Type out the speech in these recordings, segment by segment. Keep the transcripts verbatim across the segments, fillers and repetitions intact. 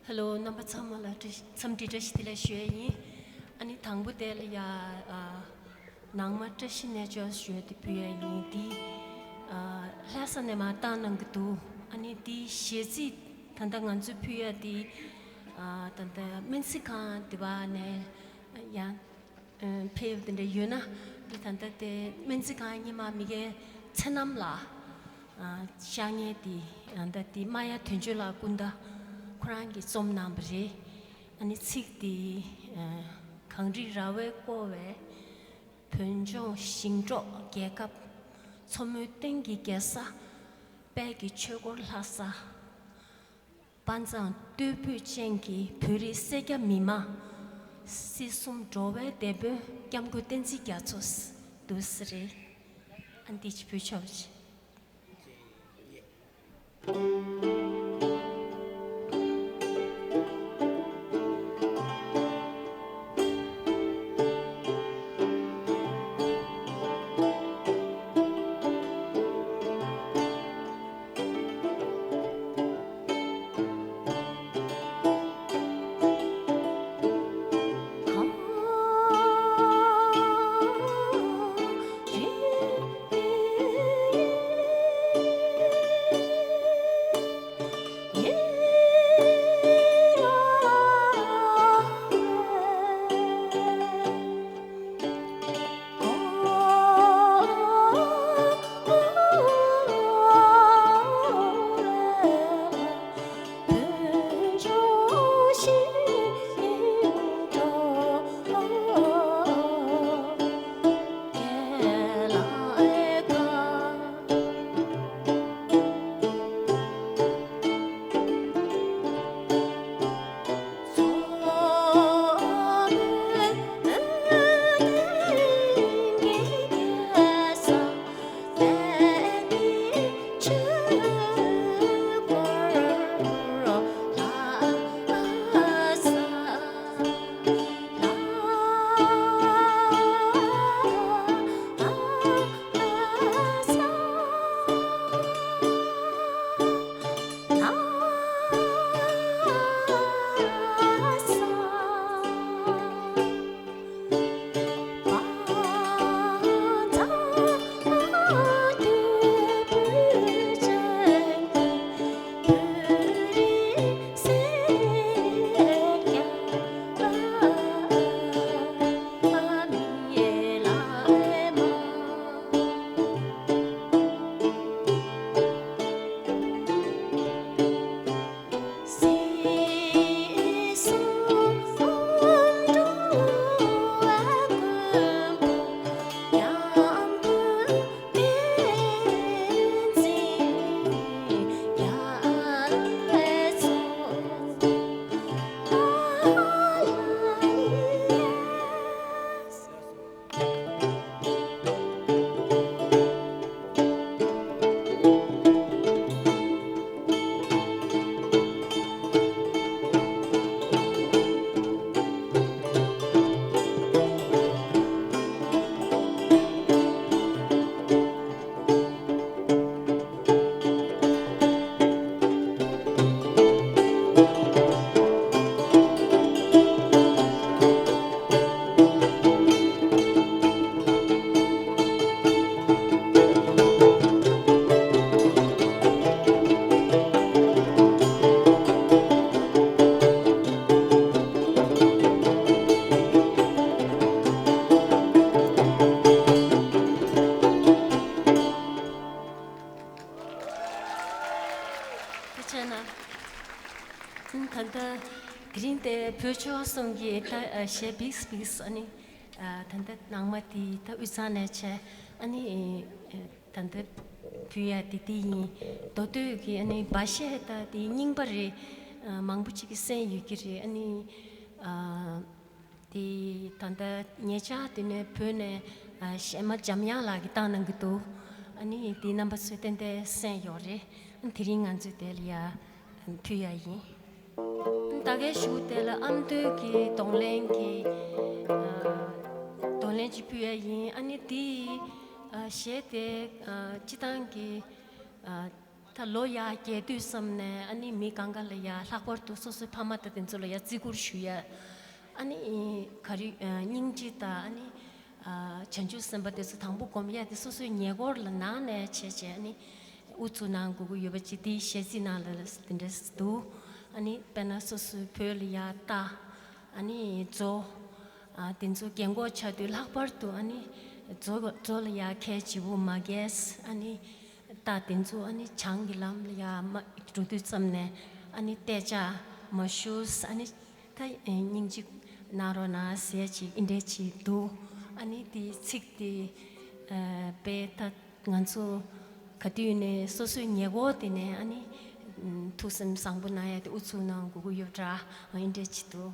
ཧེ་ལོ། རྣམ་པ་ཚང་མ་ལ་བཀྲ་ཤིས། འཚམས་འདྲི་བཀྲ་ཤིས་བདེ་ལེགས་ཞུ་ཡ་ཡིན། ཨ་ནི་དང་པོ་དེ་ལ་ཡ། ཨ། ནང་མ་བཀྲ་ཤིས་གནས་མཆོག་ཞུ་ཡ་དེ་ཕུལ་ཡ་ཡིན། དེ། ཨ། ལྷ་ས་ནས་མར་བཏང་གནང་གི་འདུག་ཨ་ནི་དེ་གཞས་ཚིག་ད་ལྟ་ང་ཚོས་ཕུལ་ཡ་དེ། ཨ། ད་ལྟ་སྨན་རྩིས་ཁང་དེ་བ་ནས་ཡང་ཕེབས་དེ་འདྲ་ཡོད་ན། དེ་ད་ལྟ་དེ་སྨན་རྩིས་ཁང་སྔོན་མ་མི་རྒན་ཚེ་རྣམ་ལགས། ཨ། ཤག་ཉལ་དེ། ཨ། ད་དེ་མ་ཡ་དོན་གཅོད་ལགས་སྐུ་ཟླ་ཁོ་རང་གིས་རྩོམ་གནང་བ་རེད། ཨ་ནི་ཚིག་དེ། ཨ། གངས་རི་ར་བས་བསྐོར་བའི་བོད་ལྗོངས་ཞིང་འབྲོག་རྒྱལ་ཁབ། མཚོ་མོའི་སྟེང་གི་རྒྱལ་ས། དཔལ་གྱི་ཆོས་འཁོར་ལྷ་ས། དཔའ་མཛངས་རྟུལ་ཕོད་ཅན་གྱི་བོད་རིགས་སེར་སྐྱ་མི་མང་། སྲིད་གསུམ་འགྲོ་བའི་དེད་དཔོན་སྐྱབས་མགོན་བསྟན་འཛིན་རྒྱ་མཚོ་འདུག་སེ་རེད། ཨ། འདི་ཅིག་ཕུལ་ཆོག་པ་བྱེད། ཐུགས་རྗེ་གནང་། ད་ལྟ་དེ་རིང་དེ་བོད་ཆོལ་ཁ་གསུམ་གྱི་ད་གཞས་བིགས་བིགས། ཨ་ནི་ད་ལྟ་ནང་མ་དེ་ད་དབུས་གཙང་ནས་བྱས། ཨ་ནི་ད་ལྟ་ཕུལ་ཡ་དེ་དེ་ཡིན། མདོ་སྟོད་ཀྱི་ཨ་ནི་སྦ་བཞེད་ད་དེ་རྙིང་པ་རེད། མང་པོ་ཅིག་གིས་གསན་ཡོད་ཀྱི་རེད། ཨ་ནི། དེ་ད་ལྟ་ཉེ་ཆར་དེ་ནས་བོད་ནས་གཞས་མ་འཇམ་དབྱངས་ལགས་ཀྱིས་བཏང་གནང་གི་འདུག་ཨ་ནི་དེ་རྣམ་པ་ཚོས་ཏན་ཏན་གསན་ཡོད་རེད། དེ་རིང་ང་ཚོས་དེ་ལ་ཡ་ཕུལ་ཡ་ཡིན། ད་གའི་གཞུག་དེ་ལ་ཨ་མདོའི་གི་གདོང་ལེན་གྱི། གདོང་ལེན་ཅིག་ཕུལ་ཡ་ཡིན། ཨ་ནི་དེ་གཞས་དེ་སྤྱི་བཏང་གི། ད་ལོ་ཡར་རྒྱས་དུས་ཙམ་ནས་ཨ་ནི་མི་གང་ག་ལ་ཡ་ལྷག་པར་དུ་སོ་སོའི་ཕ་མ་དང་དེ་ཚོ་ལ་ཡ་བརྩི་བཀུར་ཞུ་ཡ། ཨ་ནི་ག་རེ་སྙིང་རྗེ་དང་ཨ་ནི་བྱང་ཆུབ་སེམས་དཔའ་དེ་ཚོ་དང་པོ་སྒོམ་ཡ་དེ་སོ་སོའི་ཉེ་འཁོར་ལ་ནང་ནས་བྱས་བྱས་ཨ་ནི་དབུ་ཚུགས་གནང་དགོས་ཀྱི་ཡོད་པ་ཅིག་དེའི་གཞས་ཚིག་ནང་ལ་དེ་འདྲས་འདུག་ཨ་ནི་དཔེར་ན་སོ་སོའི་བོད་ལ་ཡ་རྟ། ཨ་ནི་མཛོ། ཨ་དེ་ཚོ་རྒན་གོག་ཆགས་དུས་ལྷག་པར་དུ་ཨ་ནི་མཛོ་མཛོ་ལ་ཡ་ཁལ་བྱི་བོ་མ་རྒས། ཨ་ནི་རྟ་དེ་ཚོ་ཨ་ནི་བྱང་གི་ལམ་ལ་ཡ་མ་འགྲོ་དུས་ཙམ་ནས་ཨ་ནི་ཏེ་ཅག་མ་ཞུགས། ཨ་ནི་ད་སྙིང་རྗེ་གནང་རོགས་གནང་ཟེར་ཅིག་ཨིན་འདྲས་ཅིག་འདུག་ཨ་ནི་དེའི་ཚིག་དེ་དཔེ་ད་ང་ཚོ་ག་དུས་ནས་སོ་སོའི་ཉེ་འཁོར་དེ་ནས་ཨ་ནི་ཐུགས་སེམས་བཟང་པོ་གནང་ཡ་དེ་ཨུ་ཚུགས་གནང་དགོས་ཀྱི་ཡོད་འདྲ་ཨིན་འདྲས་ཅིག་འདུག་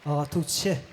ཨ། ཐུགས་རྗེ་ཆེ།